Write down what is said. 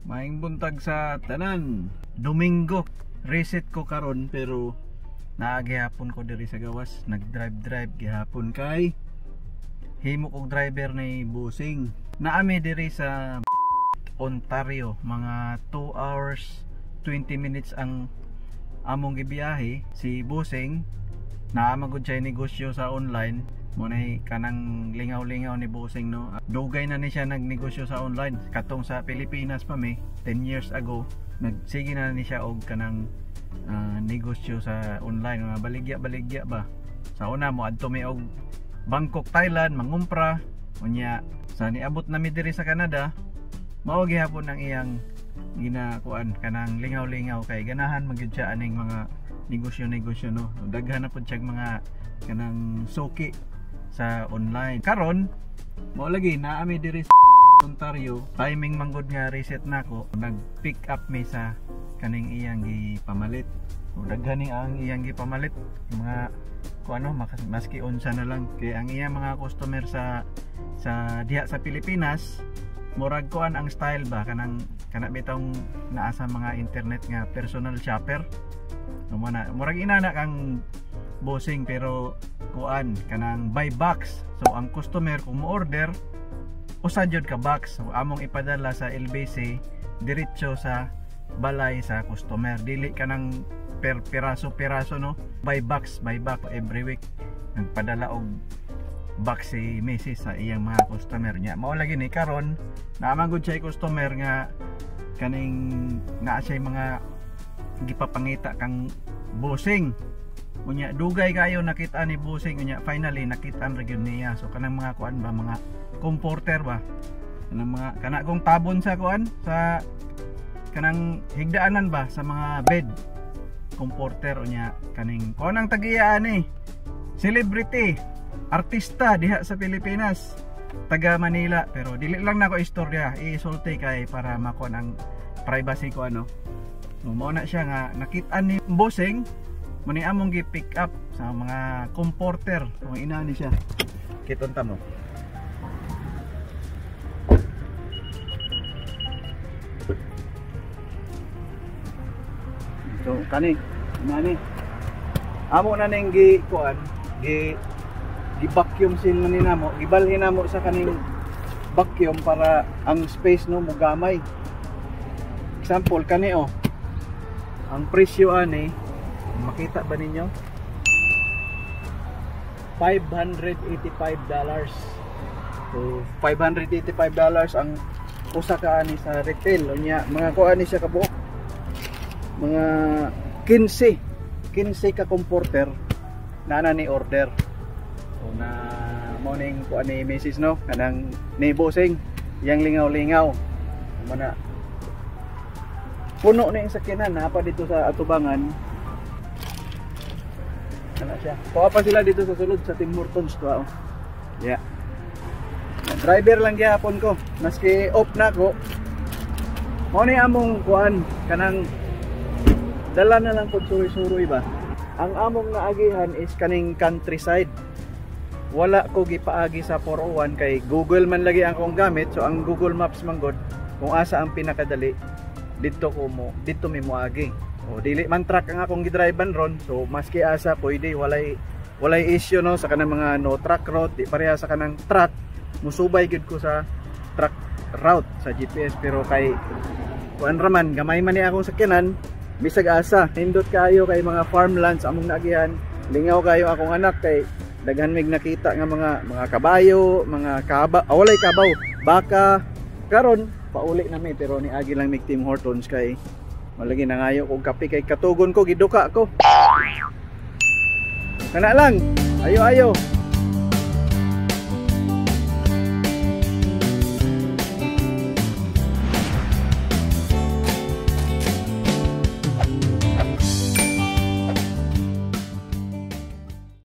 Maayong buntag sa tanan. Domingo, reset ko karon pero naa gihapon ko diri sa gawas, nag-drive-drive gihapon kay himo kog driver ni Busing. Naa mi diri sa Ontario, mga 2 hours 20 minutes ang among gibiyahe. Si Busing naa man gud siya negosyo sa online mo na, kanang lingaw-lingaw ni Busing, no. Dugay na ni siya nagnegosyo sa online katong sa Pilipinas pa mi 10 years ago. Nagsige na ni siya og kanang negosyo sa online, mga baligya-baligya ba. Sa una mo adto mi og Bangkok, Thailand mangumpra. Unya sa niabot na mi diri sa Canada, mao gihapon ang iyang ginakuan, kanang lingaw-lingaw kay ganahan man gyud siya aning mga negosyo-negosyo, no. Daghan na pud siya mga kanang suki sa online. Karon mao lagi naa mi diri sa Ontario, timing manggod nga reset nako, nag pick up mi sa kaning iyang gipamalit. So, daghan ni ang iyang gipamalit, mga kung ano, maski unsa na lang, kay ang iyang mga customer sa diha sa Pilipinas murag kuan ang style ba, kanang kana bitong naa sa mga internet nga personal shopper, no. Mo na murag inana kang Bossing pero kuan kanang buy box. So ang customer kung mo order, usa jud ka box, so among ipadala sa LBC diretso sa balay sa customer, dili kanang per piraso piraso, no. By box, by box. Every week nagpadala og box si Mrs. sa iyang mga customer niya. Mao lagi ni karon naa man gud siya customer nga kaning naa siya mga gipapangita kang Bossing. Unya dugay kayo nakita ni Bossing, unya finally nakita ra gyud niya. So kanang mga kuan ba, mga comforter ba, kanang mga kana kong tabon sa kuan, sa kanang higdaanan ba sa mga bed, comforter. Unya kaning kuan ang tagiya ani, celebrity artista diha sa Pilipinas, taga Manila, pero dili lang nako istorya isulti kay para makuan ang privacy ko, ano. So, mao na siya nga nakita ni Bossing, mo ni among gi-pick up sa mga comforter. Kung ina ni siya, kiton ta mo. So kani ina ni amo na ning gi kuan, gi vacuum seal na ni namo, gibalhin namo sa kaning vacuum para ang space, no, mugamay. Example kani, oh, ang presyo ani, makita ba ninyo, $585. So $585 ang usa ka ani sa retail. Unya mga kuan ni siya kabuok, mga 15 ka comforter na na ni order. So na morning kuan ni Mrs., no, kanang ni Bossing yang lingaw-lingaw mo na puno na yung sakyanan na pa dito sa atubangan. Ano siya? Kuha pa sila dito sa sulod sa Tim Hortons to, oh. Yeah. Driver lang gihapon ko. Maski off na ko. Mao ni among kuan kanang dala na lang kog suroy-suroy ba. Ang among naagihan is kaning countryside. Wala ko gipaagi sa 401 kay Google man lagi ang akong gamit. So ang Google Maps man gud kung asa ang pinakadali didto ko mo, didto mi moagi. O dili man truck ang akong gidrivean ron, so maski asa pwede, walay issue, no, sa kanang mga no truck route, di pareha sa kanang truck, musubay gyud ko sa truck route sa GPS, pero kay kuan raman gamay man ni akong sakyanan, bisag asa nindot kayo kay mga farmlands among naagihan. Lingaw kayo akong anak kay daghan mig nakita nga mga kabayo, mga kaba, walay kabaw, baka. Karon pauli na mi pero niagi lang mig Tim Hortons kay malagi nangayo kog kape kay katugon ko giduka ko. Kana lang, ayo ayo.